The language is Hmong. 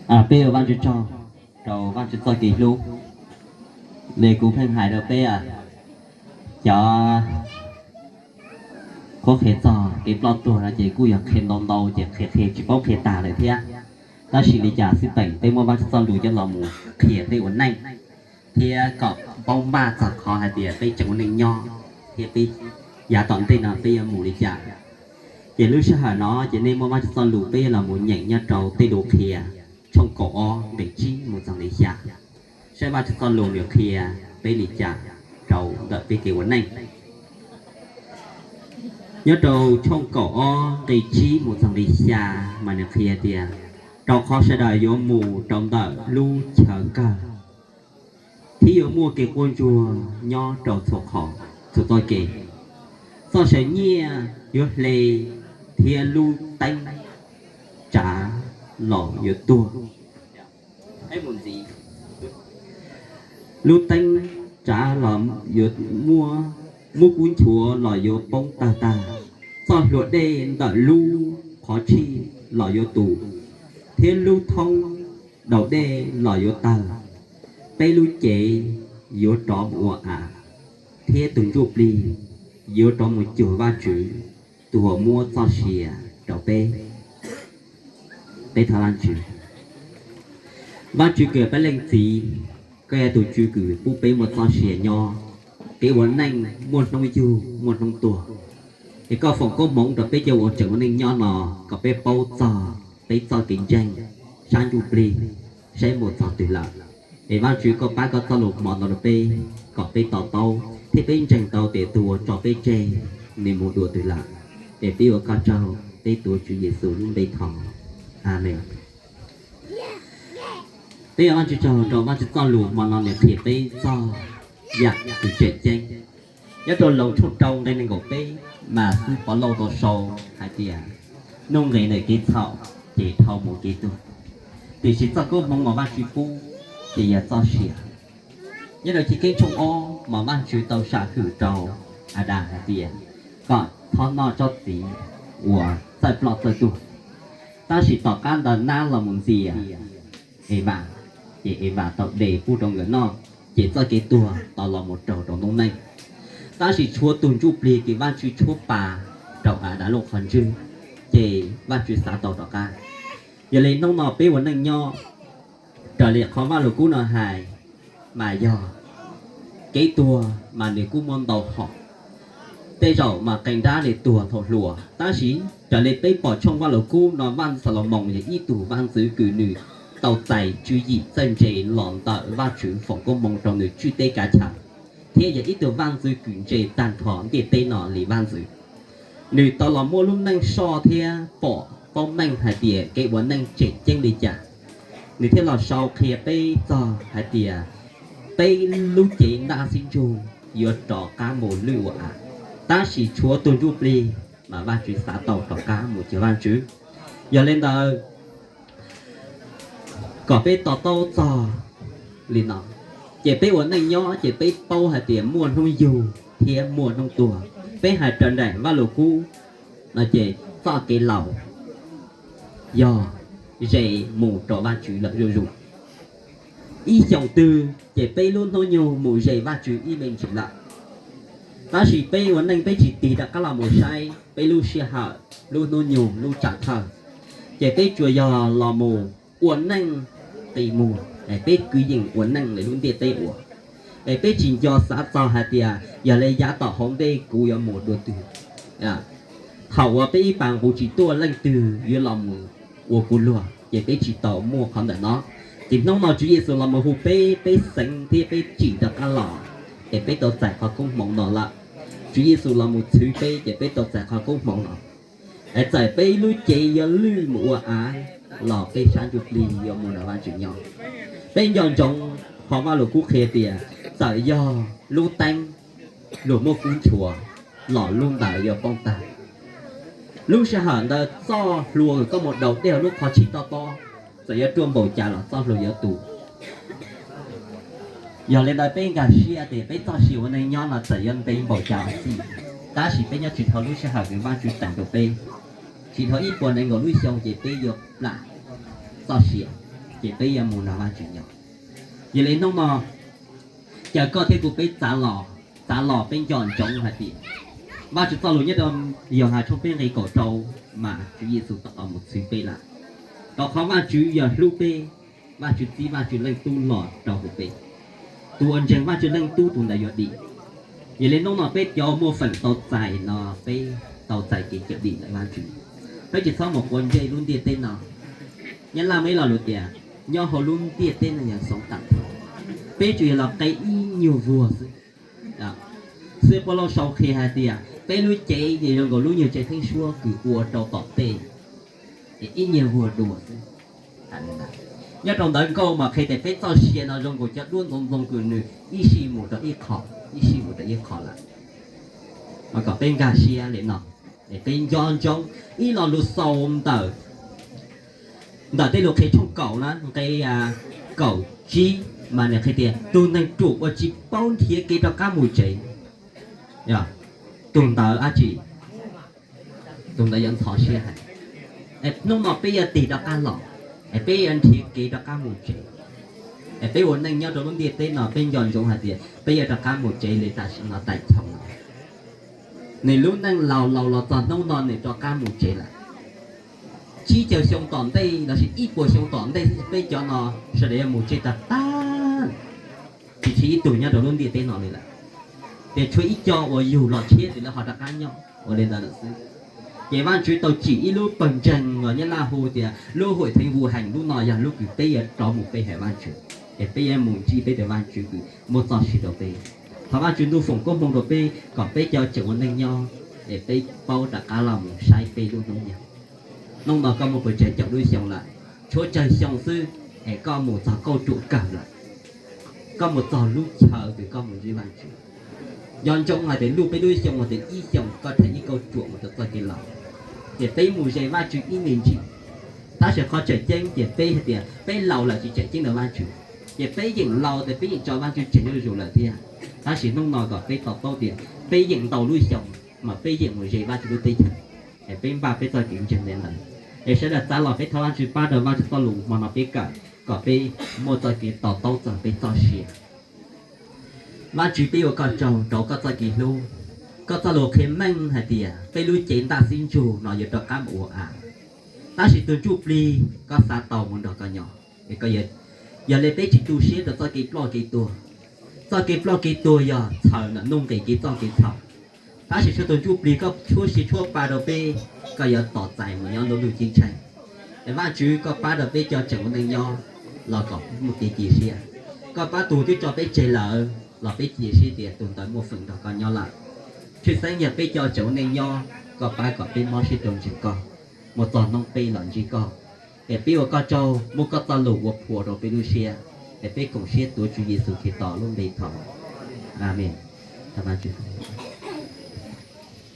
Peb ua Vajtswv tsaug rau Vajtswv txoj kev hlub. Li kuv pheej hais rau peb, cov qhuab qhia txog kev ploj tuag no ces kuj yog qhia ntau ntau ces qhia qhia tsis paub qhia tag lawm thiab. Tab sis li cas xij peem peb muab Vajtswv txoj lus coj los mus qhia peb ua neej, thiab kom paub maj txog qhov hais tias peb tseem ua neej nyob thiab peb yav tom ntej no peb yuav mus li cas. Ces lub sij hawm no ces nej muab Vajtswv txoj lus peb yuav los mus nyeem nyob rau tej lus qhia tshooj kaum ob nqe tsib mus txog nqe xya, saib Vajtswv txoj lus nws qhia peb li cas rau ntawm peb kev ua neej. Nyob rau tshooj kaum ob nqe tsib mus txog nqe xya mas nws qhia tias, rau qhov sawv daws yuav mus rau ntawm lub chaw kawg, thiab yuav muaj kev quaj ntsuag nyob rau txhua qhov, txhua txoj kev. Txoj saw nyiaj yuav hle, thiab lub teeb tsav los yuav tuag. Lub teeb tsav los yuav muab, muab kub nchuav los yuav poob tawg tag. Txoj hlua dej ntawm lub qhov tshij los yuav tus, thiab lub thoob daus dej los yuav tawg. Peb lub cev yuav rov mus ua av, thiab tus ntsuj plig yuav rov mus cuag Vajtswv, tus uas muab txoj sia rau peb. Peb thov Vajtswv. Vajtswv kws peb leej txiv, koj yog tus Tswv kws pub peb muaj txoj sia nyob, kev ua neej muaj hnub yug muaj hnub tuag. Es koj foom koob hmoov rau peb cov uas tseem ua neej nyob no kom peb paub txog peb txoj kev ntseeg sab ntsuj plig saib mus txog twg lawm. Es Vajtswv koj pab koj txoj lus hmo no rau peb kom peb to taub thiab peb ntseeg tau tias tus uas tso peb tseg nws mus dua twg lawm. Es peb ua koj tsaug, peb tuav Tswv Yexus lub npe thov, Amees. Peb ua Vajtswv tsaug rau Vajtswv txoj lus hmo no nws qhia peb txog yam kws tseem ceeb. Nyob rau Loos tshooj rau nqe nees nkaum peb mas xib hwb Povlauj tau sau hais tias, nuj nqis ntawm kev txhaum ces dhau mus kev tuag, tiam sis txoj koob hmoov uas Vajtswv pub ces yog txoj sia. Nyob rau Chivkeeb tshooj ob mas Vajtswv tau sam hwm rau Adas hais tias kom txhob noj tsob txiv uas txawj ploj txawj tuag. Tab sis tom qab ntawd nab los mus ntxias Evas, ces Evas tau de pub rau nkawd noj, ces txoj kev tuag tau los mus raug rau noob neej. Tab sis tshuav tus ntsuj plig kws Vajtswv tshuab pa rau Adas lub qhov ntswg, ces Vajtswv xav tau rov qab. Yog li hnub no peb ua neej nyob, raws li qhov Vajluskub no hais mas yog kev tuag mas nws kuj muaj ntau hom. Tej zaum mas qee nrab li tuag thaum hluas, tab sis raws li peb pom tshooj Vajluskub no Vaj Ntxwv Xalumoos yog ib tug vaj ntxwv kws nws tau txais tswv yim txawj ntse los ntawm Vajtswv foom koob hmoov rau nws tswj teb kav chaw, thiab yog ib tug vaj ntxwv kws ntse tag nrho ntiaj teb no li vaj ntxwv. Nws tau los muaj lub neej soj thiab pom paub meej hais tias kev ua neej tseem ceeb li cas. Nws thiaj los sau qhia peb txog hais tias peb lub cev ntaj xib ntsug yuav rov qab mus lwj ua av, tab sis tshuav tus ntsuj plig mas Vajtswv xav tau rov qab mus cuag Vajtswv. Yog li ntawd, kom peb to taub txog li no, ces peb ua neej nyob ces peb paub hais tias muaj hnub yug thiab muaj hnub tuag. Peb hais raws nraim Vajluskub no ces txoj kev laus yog ze mus rau Vajtswv lawm zuj zus. Ib xyoos twg ces peb lub hnub nyoog mus ze Vajtswv ib me ntsis lawm. Tab sis peb ua neej peb tsis tig rov qab los mus saib peb lub sij hawm, lub hnub nyoog, lub tsam thawj, ces peb tsuas yog los mus ua neej qis muag, es peb kwv yees ua neej li lub ntiaj teb ua, es peb tsis nco xav txog hais tias yog li yav tom hauv ntej kuv yuav mus dua twg. Thaum uas peb ib pas nqus tsis tuaj leej twg yuav los mus ua kuv luag, ces peb tsis tau muaj qhov ntawm no. Ces hnub no Tswv Yexus los mus hu peb, peb xeev thiab peb tsim rov qab los, es peb tau txais qhov koob hmoov no lawm. Tswv Yexus los mus txhwv peb ces peb tau txais qhov koob hmoov no. Es txawm peb lub cev yuav lwj mus ua av los peb sab ntsuj plig yuav mus nrog Vajtswv nyob. Peb nco ntsoov qhov Vajluskub qhia tias txawm yog lub teeb luag muab kub nchuav los lub ntawd yuav poob tag. Lub sij hawm ntawd txoj hlua koj mus daus dej hauv lub qhov tshij tob tob, txawm yuav ruaj npaum cas los txoj hlua yuav tu. Yog li ntawd peb nkag siab tias peb txoj sia ua neej nyob no txawm yuav ntev npaum cas los xij, tab sis peb nyob tsis dhau lub sij hawm kws Vajtswv teem rau peb. Tsis dhau ib puas nees nkaum lub xyoo ces peb yuav plam txoj sia. ces peb yuav mus nrog Vajtswv nyob. Yog li hnub no, caw koj thiab kuv peb txav los, txav los peb nco ntsoov hais tias Vajtswv txoj lus nyob rau Yauhas tshooj peb nqe kaum rau, mas Tswv Yexus tau los mus txhiv peb lawm. Rau qhov Vajtswv yog hlub peb, Vajtswv txib Vajtswv Leej Tub los rau hauv peb. Tus uas ntseeg Vajtswv Leej Tub tus ntawd yuav dim. Yog li hnub no peb cov muaj feem tau txais no, peb tau txais kev cawm dim ntawm Vajtswv. Peb tsis txhob mus quav ntsej lub ntiaj teb no. Nyab Laj muaj ib lo lus tias, nyob hauv lub ntiaj teb no yog sống tạm thời. Peb tsuas yog los qe ib nyuag vuag xwb. Xib Paulus sau qhia hais tias peb lub cev ces zoo nkaus lub nyuag tsev theeb suab kws ua rau tom tej, ces ib nyuag vuag dua xwb. Nyob rau ntawv nkauj mas qhia tias peb txoj sia no zoo nkaus cov duab ntxoov ntxoo kws nws ib sij mus rau ib qho, ib sij mus rau ib qho lawm. Mas kom peb nkag siab li no, es peb nco ntsoov ib lo lus xaus ntawm, ntawm tej lus qhia tshooj kaum na, nqe kaum tsib, mas nws qhia tias tus neeg ruam uas tsis paub nrhiav kev rov qab mus tsev, yog tus ntawd dab tsi? Tus ntawd yuav ntxhov siab heev. Es hnub no peb yuav tig rov qab los, es peb yuav nrhiav kev rov qab mus tsev. Es peb ua neej nyob rau lub ntiaj teb no peb nco ntsoov hais tias peb yuav rov qab mus tsev li tam sim no tais choo no. Nws lub neej laus laus los txog hnub no nws rov qab mus tsev lawm. Tsib caug xyoo tom ntej lossis ib puas xyoo tom ntej peb cov no sawv daws yuav mus tsev tag tag, tsis tshiv ib tug nyob rau lub ntiaj teb no li lawm. Ces tshuav ib co uas yug los tshiab ces lawv ho rov qab nyob ua li ntawd lawm xwb. Ces Vajtswv tau tsim ib lub pawg ntseeg uas Nyab Laj hu tias lub huam theev vu hees, lub no yog lub kws peb yuav rov mus pe hawm Vajtswv, es peb yuav mus ntsib peb tus Vajtswv kws muaj txoj sia rau peb. Thov Vajtswv ntuj foom koob hmoov rau peb kom peb cov tseem ua neej nyob, es peb paub rov qab los mus saib peb lub hnub nyoog. Hnub no koj muaj pes tsawg caum lub xyoo lawm? Tshuav tsawg xyoo xwb, es koj mus txog kauj ruam kawg lawm. Koj mus txog lub chaw kws koj mus ntsib Vajtswv. Nco ntsoov hais tias luj peb lub xyoo hais tias ib xyoos koj rhais ib kauj ruam mus rau txoj kev laus, ces peb mus ze Vajtswv ib me ntsis. Tab sis qhov tseem ceeb ces peb hais tias peb laus lawm tsis tseem ceeb rau Vajtswv, ces peb yeem laus ces peb yeem tso Vajtswv tseg zuj zus lawm thiab. Tab sis hnub no kom peb to taub tias peb yeem ntau lub xyoo mas peb yeem mus ze Vajtswv lub teb chaws, es peb npaj peb txoj kev ntseeg li ntawd. Es sawv daws txav los peb thov Vajtswv pab rau Vajtswv txoj lus hmo no peb kawm kom peb muaj txoj kev to taub txog peb txoj sia. Vajtswv, peb ua koj tsaug rau koj txoj kev hlub. Koj txoj lus qhia meej hais tias peb lub cev ntaj xib ntsug no yuav rov qab mus ua av, tab sis tus ntsuj plig koj xav tau mus nrog koj nyob. Yog li peb tsis tu siab rau txoj kev ploj kev tuag. Txoj kev ploj kev tuag yog txhaws ntawm nuj nqis kev txoj kev txhaum, tab sis tshuav tus ntsuj plig koj tshuab siab tshuab pa rau peb, koj yuav tos txais mus nyob ntuj ceeb tsheej. Es Vajtswv, koj pab rau peb cov tseem ua neej nyob los kom muaj kev cia siab. Koj pab tus twb tso peb tseg lawm los peb cia siab tias tus ntawd muaj feem nrog koj nyob lawm. Tshwj xeeb yog peb cov tseem ua neej nyob, koj pab kom peb mob siab rau ntseeg koj, mus txog hnub peb los ntsib koj. Es peb ua koj tsaug, muab koj txoj lus ua phua rau peb lub siab. Es peb koom siab tuav Tswv Yexus Khetos lub npe thov, amees.